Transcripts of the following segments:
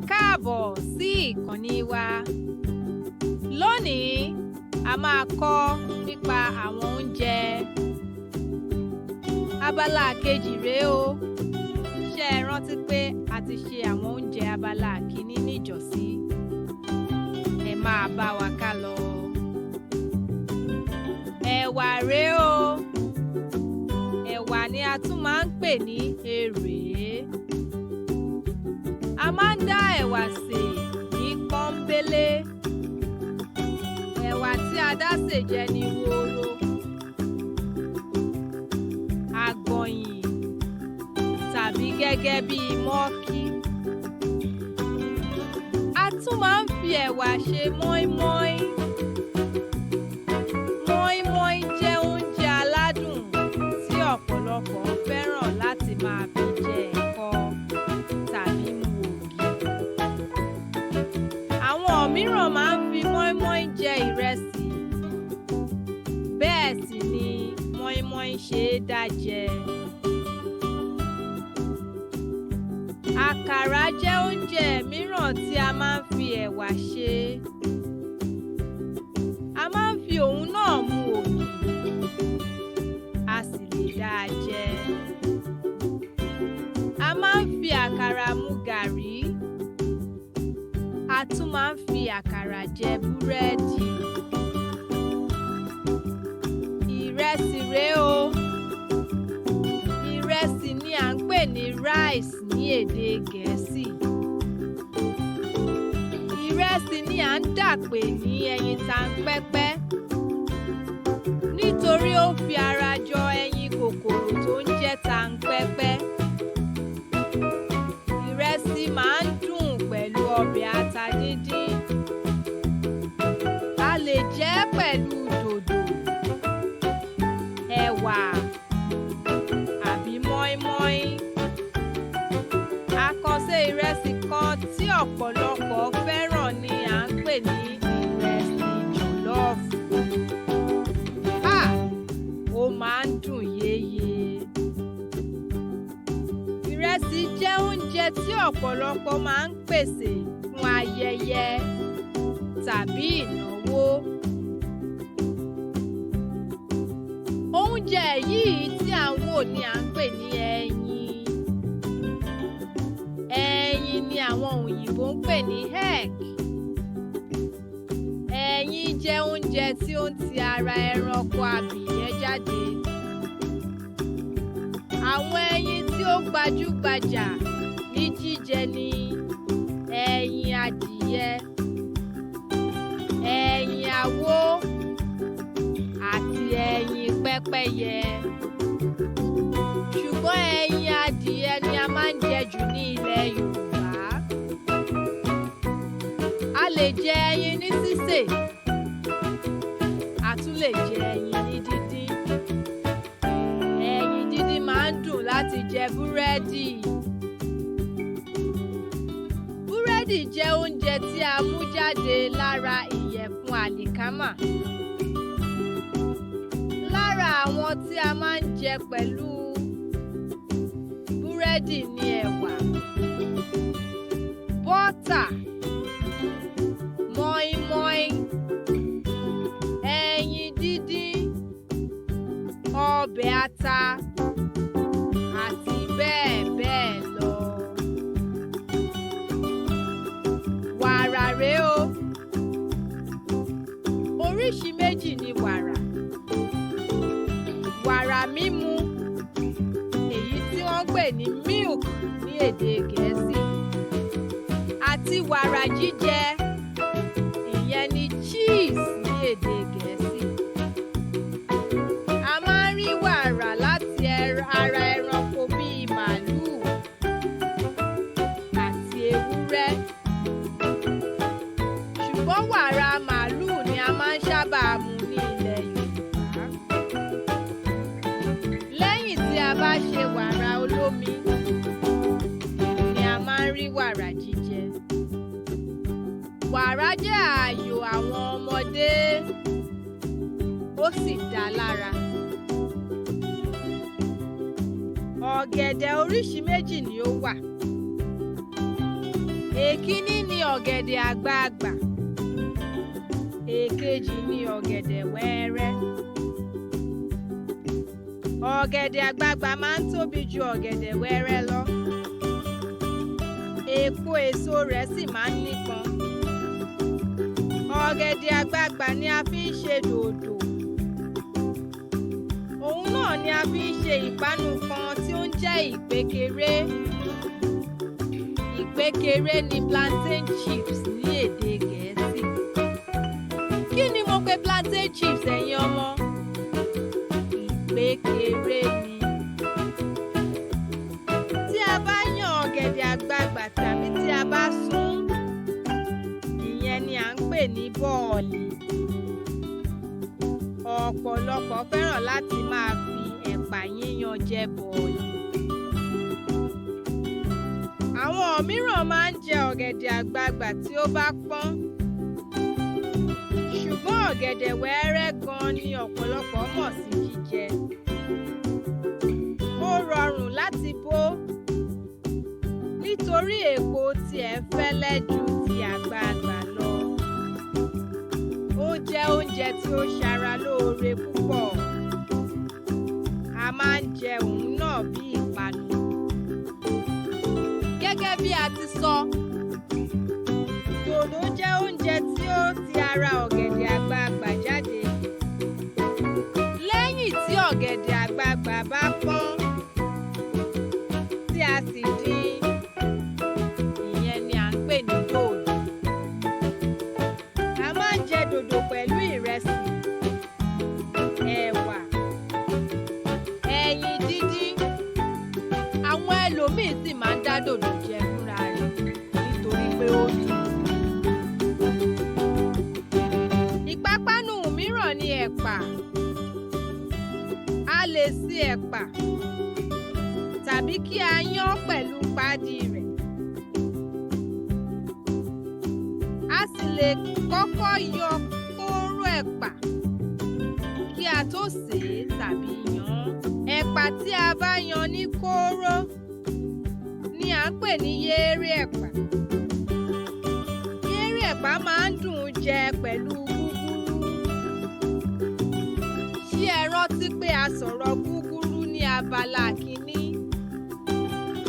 Káàbọ̀ sí ìkànnì wa. Lónìí, a máa kọ́ nípa àwọn oúnjẹ. Abala kejì rèé o. Ṣé ẹ rántí pé a ti ṣe àwọn oúnjẹ abala kìíní níjọ́sí? Ẹ máa bá wa ká lọ. Ẹ̀wà rèé o. Ẹ̀wà ni a tún máa ń pè ní erèé. A máa ń dá ẹ̀wà sè ní pọ́nńbélé. Ẹ̀wà tí a dá sè jẹ ní wóró, àgànyìn tàbí gẹ́gẹ́ bíi mọ́kí. A tún máa ń fi ẹ̀wà ṣe mọ́ín-mọ́ín. Mọ́ín-mọ́ín jẹ́ oúnjẹ aládùn tí ọ̀pọ̀lọpọ̀ fẹ́ràn láti máa fi jẹ ẹ̀kọ tàbí mu ògì. Àwọn mìíràn máa ń fi mọ́ín-mọ́ín jẹ ìrẹsì. Bẹ́ẹ̀ sì ni mọ́ín-mọ́ín ṣe é dá jẹ. Àkàrà jẹ́ oúnjẹ mìíràn tí a máa ń fi ẹ̀wà ṣe. A máa ń fi òun náà mu ògì, a sì lè dá a jẹ. A máa ń fi àkàrà mu gàrí. A tún máa ń fi àkàrà jẹ búrẹ́dì. Ìrẹsì rèé o. Ìrẹsì ni à ń pè ní rice ní èdè Gẹ̀ẹ́sì. Ìrẹsì ni à ń dà pè ní ẹyin tanpẹ́pẹ́ nítorí ó fi ara jọ ẹyin kòkòrò tó ń jẹ́ tanpẹ́pẹ́. Ìrẹsì máa ń dùn pẹ̀lú ọbẹ̀ ata díndín. A lè jẹ ẹ́ pẹ̀lú dòdò, ẹ̀wà àbí mọ́ín-mọ́ín. Àkànṣe ìrẹsì kan tí ọ̀pọ̀lọpọ̀ fẹ́ràn ni à ń pè ní ìrẹsì jọ̀lọ́ọ̀fù. Háà! Ó máa ń dùn yéye. Ìrẹsì jẹ́ oúnjẹ tí ọ̀pọ̀lọpọ̀ máa ń pèsè fún ayẹyẹ tàbí ìnáwó. Oúnjẹ yìí tí à ń wò ni à ń pè ní ẹyin. Ẹyin ni àwọn òyìnbó ń pè ní egg. Ẹyin jẹ́ oúnjẹ tí ó ń ti ara ẹranko abìyẹ́ jáde. Àwọn ẹyin tí ó gbajúgbajà ní jíjẹ ni ẹyin adìyẹ, ẹyin awó àti ẹyin pẹ́pẹ́yẹ. Ṣùgbọ́n ẹyin adìyẹ ni a máa ń jẹ jù ní ilẹ̀ Yorùbá. A lè jẹ ẹyin ní sísè, a tún lè jẹ ẹyin ní díndín. Ẹyin díndín máa ń dùn láti jẹ búrẹ́dì. Búrẹ́dì jẹ́ oúnjẹ tí a mú jáde lára ìyẹ̀fun àlìkámà. Lára àwọn tí a máa ń jẹ pẹ̀lú búrẹ́dì ni ẹ̀wà, bọ́tà, mọ́ín-mọ́ín, ẹyin díndín, ọbẹ̀ ata àti bẹ́ẹ̀ bẹ́ẹ̀ lọ. Wàrà rèé o. Oríṣi méjì ni wàrà. Wàrà mímu, èyí tí wọ́n ń pè ní milk ní èdè Gẹ̀ẹ́sì, àti wàrà jíjẹ, ìyẹn ni cheese ní èdè Gẹ̀ẹ́sì. A máa ń rí wàrà láti ara ẹranko bíi màlúù àti ewúrẹ́. Ṣùgbọ́n wàrà màlúù ni a máa ń sábà mu ní ilẹ̀ Yorùbá. Lẹ́yìn tí a bá ṣe wàrà olómi ni a máa ń rí wàrà jíjẹ. Wàrà jẹ́ ààyò àwọn ọmọdé, ó sì dá lára. Ọ̀gẹ̀dẹ̀ oríṣi méjì ni ó wà. Èkíní ni ọ̀gẹ̀dẹ̀ àgbagbà, èkejì ni ọ̀gẹ̀dẹ̀ wẹ́ẹ́rẹ́. Ọ̀gẹ̀dẹ̀ àgbagbà máa ń tóbi ju ọ̀gẹ̀dẹ̀ wẹ́ẹ́rẹ́ lọ. Èpo èso rẹ̀ sì máa ń nípọn. Ọ̀gẹ̀dẹ̀ àgbagbà ni a fi ń ṣe dòdò. Òun náà ni a fi ń ṣe ìpanu kan tí ó ń jẹ́ ìpékeré. Ìpékeré ni plantain chips ní èdè Gẹ̀ẹ́sì. Kí ni mo pe plantain chips, ẹ̀yin ọmọ? Ìpékeré ni. Tí a bá yan ọ̀gẹ̀dẹ̀ àgbagbà tàbí tí a bá sún, ìyẹn ni à ń pè ní bọ́ọ̀lì. Ọ̀pọ̀lọpọ̀ fẹ́ràn láti máa fi ẹ̀pà yíyan jẹ bọ̀ọ̀lì. Àwọn mìíràn máa ń jẹ ọ̀gẹ̀dẹ̀ àgbagbà tí ó bá pọ́n. Ṣùgbọ́n ọ̀gẹ̀dẹ̀ wẹ́ẹ́rẹ́ gan-an ni ọ̀pọ̀lọpọ̀ mọ̀ sí jíjẹ. Ó rọrùn láti bó nítorí èpo tiẹ̀ fẹ́lẹ́ ju ti àgbagbà lọ. Ó jẹ́ oúnjẹ tí ó ṣara lóore púpọ̀. A máa ń jẹ òun náà bí ìpanu. Gẹ́gẹ́ bí a ti sọ, dòdò jẹ́ oúnjẹ tí ó ti ara ọ̀gẹ̀dẹ̀ àgbagbà jáde. Lẹ́yìn tí ọ̀gẹ̀dẹ̀ àgbagbà bá pọ́n, tí a sì dín, ìyẹn ni à ń pè ní dòdò. A máa ń jẹ dòdò pẹ̀lú ìrẹsì, ẹ̀wà, ẹyin díndín. Àwọn ẹlòmíì sì máa ń dá dòdò jẹ fúnra rẹ̀ nítorí pé ó dùn. Ìpápánu mìíràn ni ẹ̀pà. A lè se ẹ̀pà tàbí kí a yán pẹ̀lú pádi rẹ̀. A sì lè kọ́kọ́ yọ kóró ẹ̀pà kí a tó sè é tàbí yan án. Ẹ̀pà tí a bá yan ní kóró ni à ń pè ní yééré ẹ̀pà. Yééré ẹ̀pà máa ń dùn jẹ pẹ̀lú gúgúrú. Ṣé ẹ rántí pé a sọ̀rọ̀ gúgúrú ní abala kìíní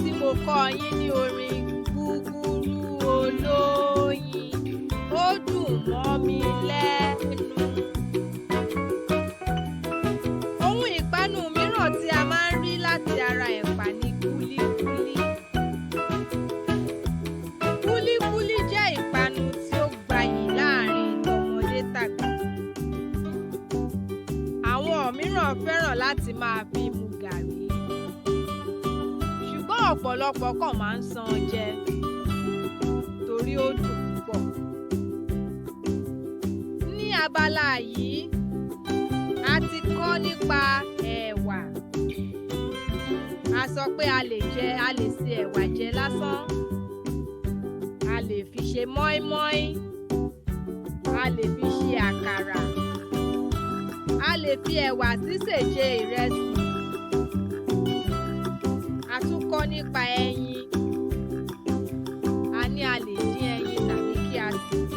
tí mo kọ́ yín ní orin gúgúrú olóyin, ó dùn mọ́ mi lẹ́nu. Ohun ìpanu mìíràn tí a máa ń rí láti ara ẹ̀pà ni kúlíkúlí. Kúlíkúlí jẹ́ ìpanu tí ó gbayì láàrin tọmọdé tàgbà. Àwọn mìíràn fẹ́ràn láti máa fi mu gàrí. Ṣùgbọ́n ọ̀pọ̀lọpọ̀ kàn máa ń san jẹ torí ó dùn púpọ̀. Ní abala yìí, a ti kọ́ nípa ẹ̀wà. A sọ pé a lè jẹ, a lè se ẹ̀wà jẹ lásán. A lè fi ṣe mọ́ínmọ́ín. A lè fi ṣe àkàrà. A lè fi ẹ̀wà sísè jẹ ìrẹsì. A tún kọ́ nípa ẹyin. A ní a lè dín ẹyin tàbí kí a sè é.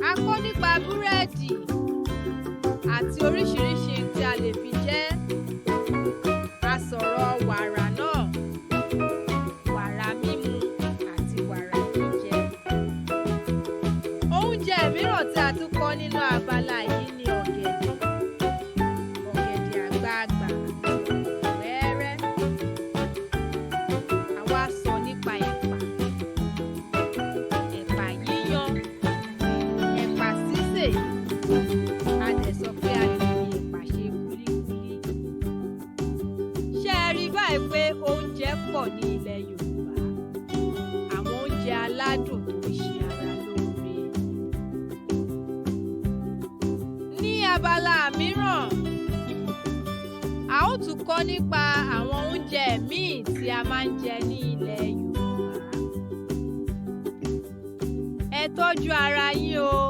A kọ́ nípa búrẹ́dì àti oríṣiríṣi tí a lè fi jẹ. A sọ̀rọ̀ wàrà náà, wàrà mímu àti wàrà jíjẹ. Oúnjẹ mìíràn tí a tún kọ́ nínú abala yìí ni ọ̀gẹ̀dẹ̀. Ọ̀gẹ̀dẹ̀ àgbagbà àti ọ̀gẹ̀dẹ̀ wẹ́ẹ́rẹ́. A wá sọ nípa ẹ̀pà. Ẹ̀pà yíyan, ẹ̀pà sísè. A dẹ̀ sọ pé a lè fi ẹ̀pà ṣe kúlíkúlí. Ṣé ẹ rí báyìí pé oúnjẹ pọ̀ ní ilẹ̀ Yorùbá? Àwọn oúnjẹ aládùn tó ń ṣe ara lóore. Ní abala mìíràn, a ó tún kọ́ nípa àwọn oúnjẹ míì tí a máa ń jẹ ní ilẹ̀ Yorùbá. Ẹ tọ́jú ara yín o.